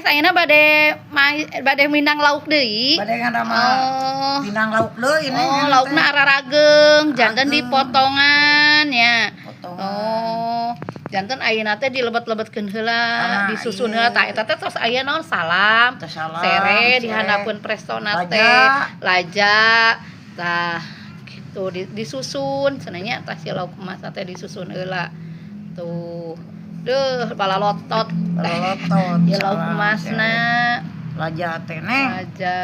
Ayeuna bade bade mindang lauk deui. Bade ngadamel Oh. pindang lauk deui, Neng. Oh, laukna ararageung, janten Rageung. Dipotongan ya. Potongan. Oh, janten ayeuna teh dilebet-lebetkeun heula, Ah, disusun iya. heula. Tah, eta teh tos aya naon, salam, Teh salam, sere sere. Dihandapeun prestona Laja. Teh, laja. Tah, gitu disusun cenah nya, tah si lauk emas teh disusun heula. Tuh. Duh, balalotot. Balalotot. Ya, lauk salam, emasna. Sere. Laja teh, Neng. Laja.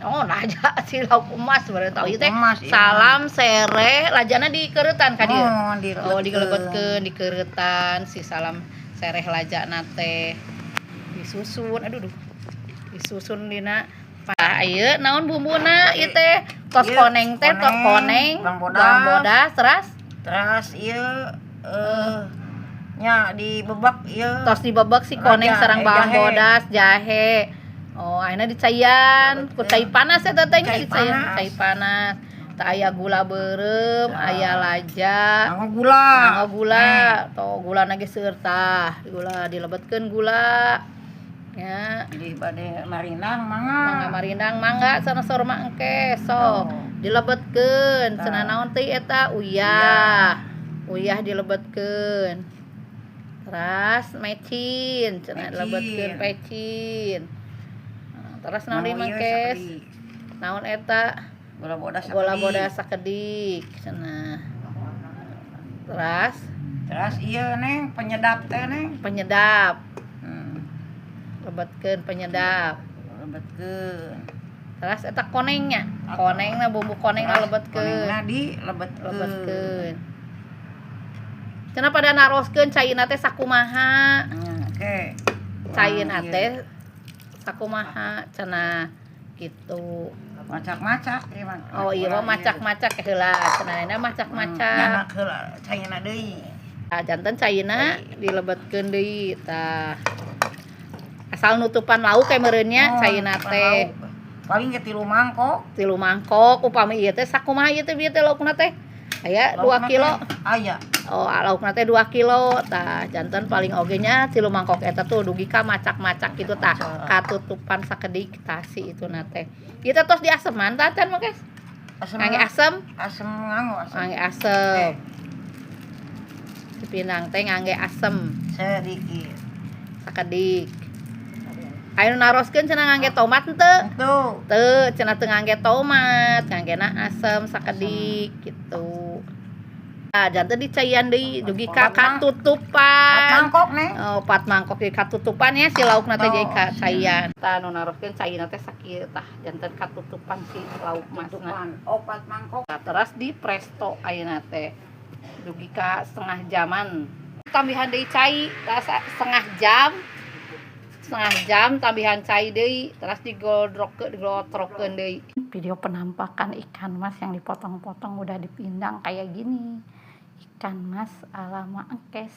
Oh, laja si lauk emas baru tahu ieu teh. Lauk emas, iya. Salam, sere, lajana dikeuretan ka dieu. Oh, Oh, dilebetkeun. dikelebetkeun, dikeuretan si salam, sereh, lajana teh. Disusun, aduh duh. Disusun dina. Tah, ieu naon bumbuna ieu teh? Tos Ieu, koneng teh, tos koneng, koneng, bawang bodas. Bawang bodas, teras. Terus ieu nya dibebek ieu. Tos dibebek si koneng Raja, sareng bawang jahe. Bodas, jahe. Oh, ayeuna dicaian ku cai panas eta teh nya. Cai Dicaian panas. Cai panas. Tah, aya gula beureum, Tah. Aya laja. Nganggo gula. Nganggo gula, toh gula ge seueur tah, gula dilebetkeun gula. Ya. Jadi bade marindang mangga. Mangga marindang mangga sana sorma engke sok. Oh. Dilebetkeun Tah. Cenah naon teh eta, uyah. Uyah dilebetkeun. Teras mecin cenah. Mecin. Dilebetkeun pecin. Nah, terus naon deui Nganggo ieu mangkes? Sakedik. Naon eta? Gula bodas Gula sakedik. Bodas sakedik cenah. Terus. Terus ieu, Neng, penyedap teh, Neng. Penyedap. Lebetkeun penyedap. Lebetkeun. Terus eta konengnya. Konengna, bumbu konengna lebetkeun. Konengna dilebetkeun. Lebetkeun. Cenah pada naroskeun caina teh sakumaha. Oke. Caina Ah, iya. Teh sakumaha cenah gitu. Macak-macak ieu mah. Oh iya mah macak-macak heula cenah, ayeuna macak-macak. Nyanak heula caina deui. Tah, janten caina dilebetkeun deui tah. Asal nutupan lauk kayak meureun nya Oh, caina nutupan teh. Lauk. Paling ge 3 mangkok. 3 mangkok upami ieu teh sakumaha ieu teh, bieu teh laukna teh? Aya 2 Laukna kilo. Teh aya. Oh, laukna teh 2 kilo. Tah, janten paling oge nya 3 mangkok eta tuh dugi ka macak-macak gitu tah. Katutupan sakedik tah si itu teh. Ieu teh tos diaseman tah can mah, guys? Asem. Ngangge asem, Asem, nganggo asem. Ngangge asem. Si pindang teh ngangge asem. Sedikit. Sakedik. Ayo naroskeun cenah ngangge tomat henteu? Tuh. Teu, cenah teu ngangge tomat, nganggena asem sakedik gitu. Ah, janten dicaian deui dugi ka Empat katutupan. Mangkok, Neng. Oh, 4 mangkok di katutupan ya si laukna teh jadi Oh, kacaian. Tah, nu naroskeun caina teh sakieu tah, janten katutupan si lauk masna. Tutupan. 4 mangkok. Tah, terus di presto ayeuna teh dugi ka setengah jaman. Tambihan deui cai, tah setengah jam. Setengah jam tambihan cai deui, terus digodrokkeun, digotrokeun deui. Video penampakan ikan mas yang dipotong-potong udah dipindang kayak gini. Ikan mas ala Mak Engkes.